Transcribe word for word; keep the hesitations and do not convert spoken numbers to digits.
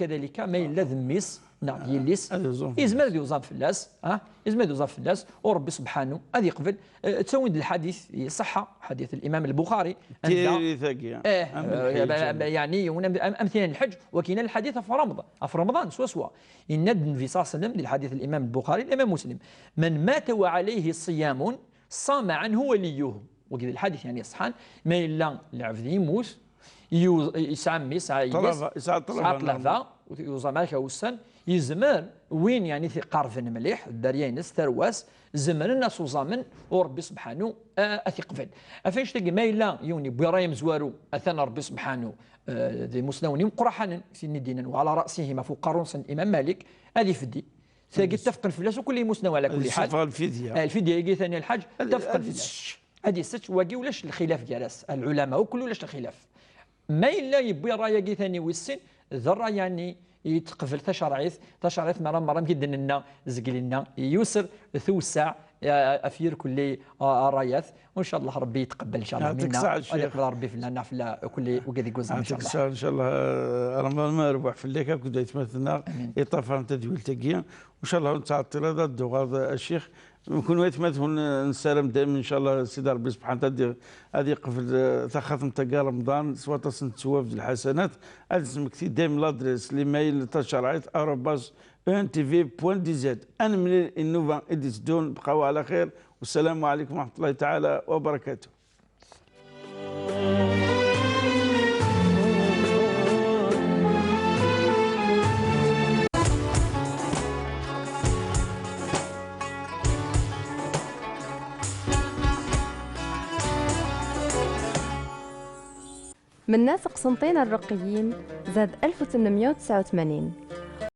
كذلك ما يلا ذميس نعم يليس. يزمر ذي وزاب فلاس ها يزمر ذي وزاب فلاس وربي سبحانه هذه يقبل. آه، تسوي الحديث صحة حديث الإمام البخاري. تيري ثقيا. ايه آه، يعني يونا أم- امثله الحج وكاين الحديث في رمضان في رمضان سوا سوا. إن النبي صلى الله عليه وسلم الحديث الإمام البخاري الإمام مسلم: من مات وعليه صيام صام عنه وليه. وكذا الحديث يعني صحان ما إلا العبد يموت يو- يسعى مي يسعى يس طلبة يسعى يسعى طلبة نعم. طلبة ويوزع معك وسن يزمر وين يعني في قارفن مليح الدريانس ترواس زمرنا سوزامن وربي سبحانه آه، اثقبل. افاش تلقى ما الا يوني بورايم زوارو اثنى ربي سبحانه آه، ذي مسنوني مقرحنا سن دينا وعلى راسهما فوق قرون سن الامام مالك. هذه فدي ثقي تفقن فلاس وكل مسنو على كل حال. الفدية آه، الفدية يجي ثاني الحاج تفقن فلاس. هذه ست واقي ولاش الخلاف جالس العلماء وكل ولاش الخلاف. ما إلا يبوي رايا قي ثاني ويسن ذا الراي يعني يتقبل تشرعيث تشرعيث مرة مرة مقدن لنا زقل لنا يسر توسع آه، أفير كل آه، رايات. وإن شاء الله ربي يتقبل إن شاء الله يعطيك منا الصحة الشيخ. ويقبل ربي في لنا في لا كل وقد يقول إن شاء يعطيك الله. الصحة إن شاء الله. آه، رمضان ما ربح في الليكة كنت يتمثلنا إطافة تدويل تقيا. وإن شاء الله نتعطي هذا الدغاض الشيخ. نكون ويت ما تكون نسالم دائما إن شاء الله سيدي ربي سبحانه وتعالى هذه قبل تخاطم تقال رمضان سواء تصنت سوافد الحسنات. هذا اسمك دائما لادريس ليميل تشرعيت arobase E N T V point D Z. أنا من النوفا إديس دون بقاو على خير. والسلام عليكم ورحمة الله تعالى وبركاته. من ناس قسنطين الرقيين زاد ألف وثمانمائة وتسعة وثمانين.